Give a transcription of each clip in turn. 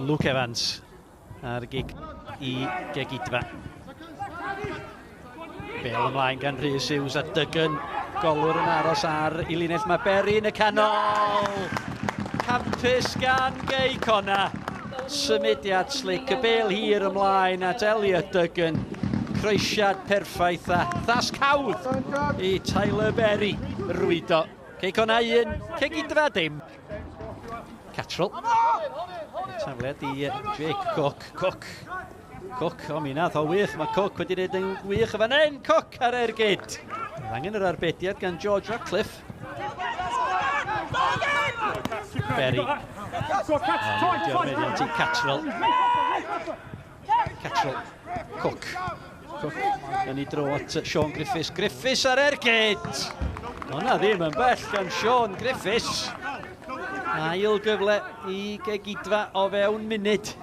Luke Evans ar gig i Gegidfa. Bel ymlaen gan Rhys Hughes a Duggan. Golwr yn aros ar i linell. Mae Berry yn y canol. Campus gan Gei Conna. Symudiad slic. Y bel hir ymlaen at Elliot Duggan. Croesiad perffaith a thasg hawdd i Tyler Berry rwydo. Cei Conna 1, Cegidfa dim. Cattrall. Tafliad i Jake Cook. Cook. Cook, o mi nath o wych. Mae Cook wedi gwneud yn gwych y fan hyn. Cook ar ergyd. Angen yr arbediad gan George Ratcliffe. Berry. Diolch meddiant i Cattrall. Cattrall. Cook. Cook yn ei dro at Sean Griffiths. Griffiths ar ergyd! Hwna ddim yn bell gan Sean Griffiths. Ail gyfle i Gegidfa o fewn munud.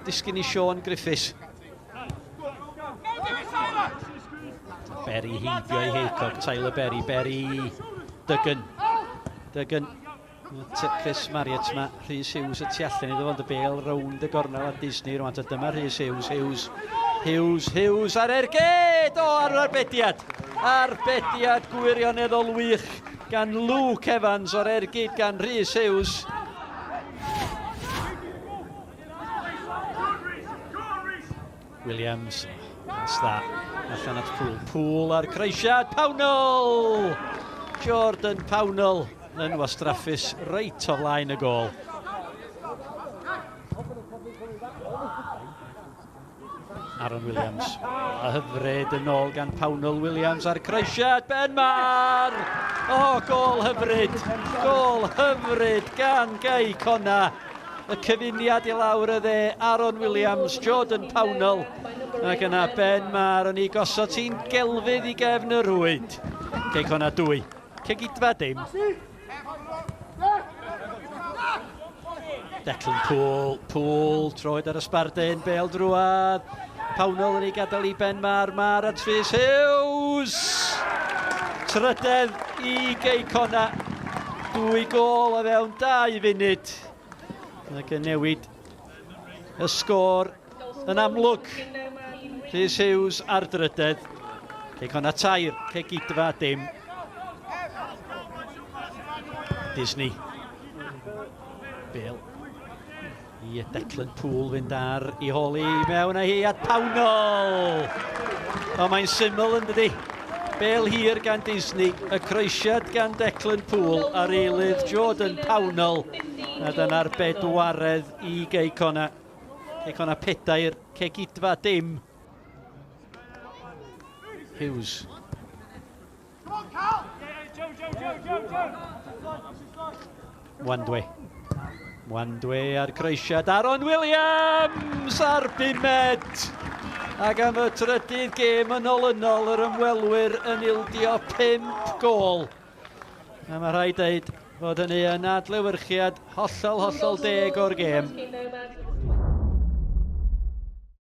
Disgyn i Sean Griffiths. Berry heibio i Haycock, Tyler Berry, Berry, Duggan, Duggan, Chris Marriott, mae Rhys Hughes y tu allan iddo fo, ond y bel rownd y gornel at Disney rwan. Dyma Rhys Hughes, Hughes, Hughes, Hughes ar ergyd! O, ar arbediad! Arbediad gwirioneddol wych gan Luke Evans o'r ergyd gan Rhys Hughes. Williams, that's that. Allan at Poole. Poole a'r croesiad, Pownall! Jordan Pownall yn wastraffus reit o flaen y gôl. Aaron Williams. A hyfryd yn ôl gan Pownall Williams a'r croesiad, Ben Marr! O, oh, gôl hyfryd! Gôl hyfryd gan Gei Conna. Y cyfuniad i lawr y dde, Aaron Williams, Jordan Pownall, ac yna Ben Marr yn ei gosod hi'n gelfydd i gefn y rhwyd. Cei Conna 2, Cegidfa dim. Declan Poole, Poole, troed ar y sbardun, bel drwad. Pownall yn ei gadael i Ben Marr, Marr at Rhys Hughes! Trydedd i Gei Conna. Dwy gôl o fewn 2 funud. Ac yn newid y sgôr yn amlwg. Rhys Hughes ar drydedd. Cei Connah tair, Cegidfa dim. Disney. Bale. I Declan Poole fynd ar i holi mewn â hi at Pownall. O, mae'n syml yn dydi? Bel hir gan Disney, y croesiad gan Declan Poole a'r eilydd Jordan Pownall. A dyna'r bedwaredd i Gei Connah. Gei Connah pedair, Cegidfa dim. Hughes. Wandwe. Wandwe a'r croesiad. Aaron Williams ar bumed. Ac am y trydydd gêm yn olynol, yr ymwelwyr yn ildio 5 gôl. A mae rhaid dweud fod hynny yn adlewyrchiad hollol, hollol deg o'r gêm.